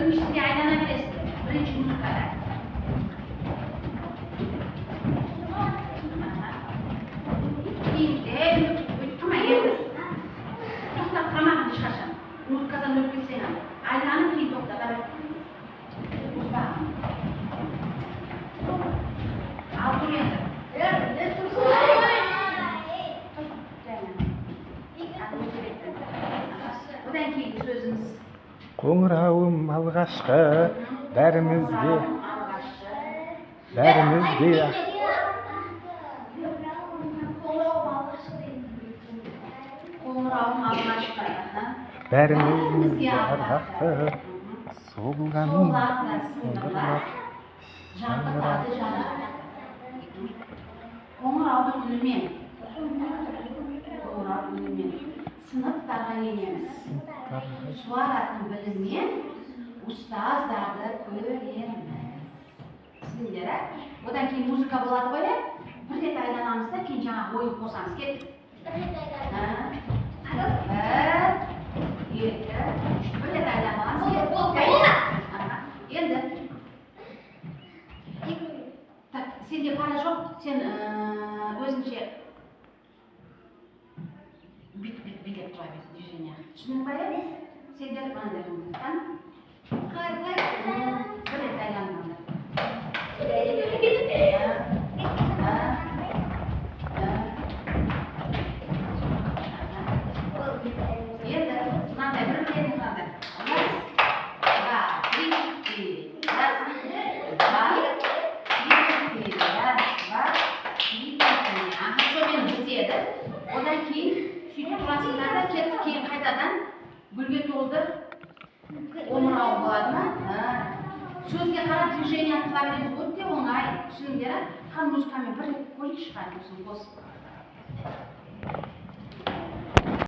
Біріншісінде айлана бересіңдер, бірінші музыкада. Аха. Кейін өйтіп тұрма енді, тоқтап қалмағын ешқашан. Музыкадан өтіп кетсең, айланып, кейін тоқта. Давай, бұзбағын. Ал, тұр енді. Тұр, және. Өте кетті. Одан кейінгі сөзіміз. Қоңырауым алғашқы бәрімізге Қоңырауым алғашқы. Бәрімізге. Қоңырауым алғашқы деген. Қоңырауым алғашқы, аха. Бәрімізге ардақты соғылған Соғылады да сыңғырлап, жаңғыртады жан. Қоңыраудың үнімен, қоңырау үнімен сыныптарға енеміз, суаратын біліммен ұстаздарды көреміз. Түсіндіңдер, ә? Одан кейін музыка болады ғой, иә? Бір рет айланамыз да, кейін жаңағы ойын қосамыз. Кеттік. Бір, екі, үш, бір рет айланамыз. Аха. Енді так, сенде пара жоқ, сен өзінше бүйтіп, бүйтіп билеп тұра бер, движение. Түсіндің ба, иә? Сендер мынандай қылыңдар. Бір рет айланыңдар. А, а, а. Енді мынандай бір бірлеріне мынандай. Раз, два, три, четыре. Раз, два, три, четыре. Раз, два, три, четыре. Аха, сонымен бітеді. Одан кейін сөйтіп тұрасыңдар да, кеттік. Кейін қайтадан «Гүлге толды омырау» болады ма? А. Сөзге қарап движение қыла береміз, өте оңай. Түсіндіңдер, а? Қан, музыкамен бір рет көрейікші, қане, сосын қосып.